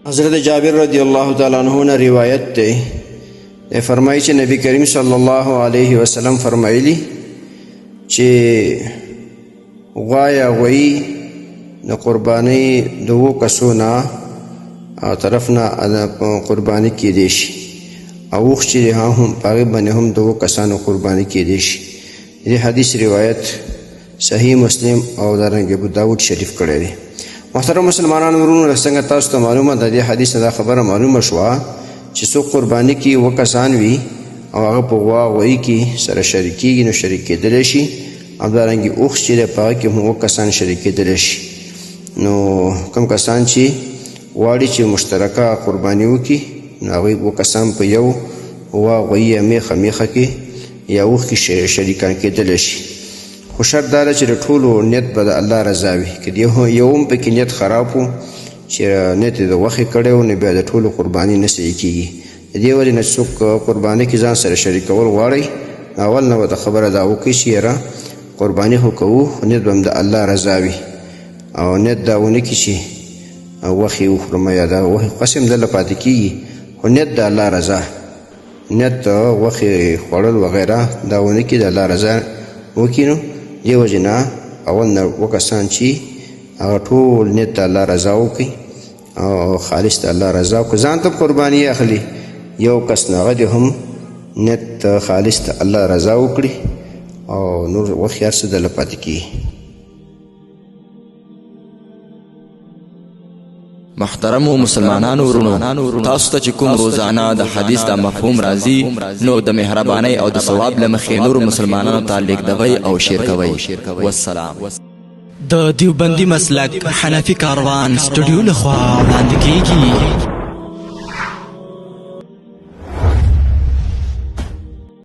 حضرت جابر رضی الله تعالی عنہ نه روایت دی، دی فرمایي چې نبی کریم صلی الله علیه وسلم فرمایلی چې غوا یا غویی د قربانۍ د اوو کسو نه طرف نه قرباني کېدی شي، او اوښ چې دی هم په هغې باندې هم د اوو کسانو قرباني کېدی شي. د دې حدیث روایت صحیح مسلم او دارنګه ابو داود شریف کړی دی. محترم مسلمانانو ورونو، لکه څنګه تاسو ته معلومه ده، دې حدیث نه دا خبره معلومه شوه چې څوک قرباني کې اووه کسان وي او هغه په غوا غویي کې سره شریکېږي نو شریک کېدلی شي، همدارنګه اوښ چې دی په هغه کې هم اووه کسان شریک کېدلی شي. نو کوم کسان چې غواړي چې مشترکه قرباني وکړي نو هغوی اووه کسان په یو غوا غویي یا میخه میخه کې یا اوښ کې شریکان کېدلی شي. خو شرط دا ده چې د ټولو نیت به د الله رضا وي. که د یو هم پکې نیت خراب و چې نیت یې د غوښې کړی و، نو بیا د ټولو قرباني نه صحیح کېږي. د دې وجې نه چې څوک قرباني کې ځان سره شریکول غواړي، اول نه به د خبره دا وکړي چې یاره قرباني خو کوو، خو نیت به هم د الله رضا وي، او نیت دا ونه کړي چې غوښې وخورم یا دا غوښې قسم دله پاتې کېږي، خو نیت د الله رضا، نیت غوښې خوړل وغیره دا ونه کړي، د الله رضا وکړي. نو دې وجې نه اول نه اووه کسان چې هغه ټول نیت د الله رضا وکړي او خالص د الله رضا وکړي، ځان ته قرباني اخلي یو کس نه هغه دې هم نیت خالص د الله رضا وکړي او نور غوښې هر څه دله پاتې کېږي. محترمو مسلمانانو ورونو، تاسو ته چې کوم روزانه د حدیث دا مفهوم راځي نو د مهربانۍ او د ثواب له مخې نورو مسلمانانو ته لیږدوئ او شیر کوئ. والسلام. د دیوبندي مسلک حنفي کاروان سټوډیو لخوا وړاندې کیږي.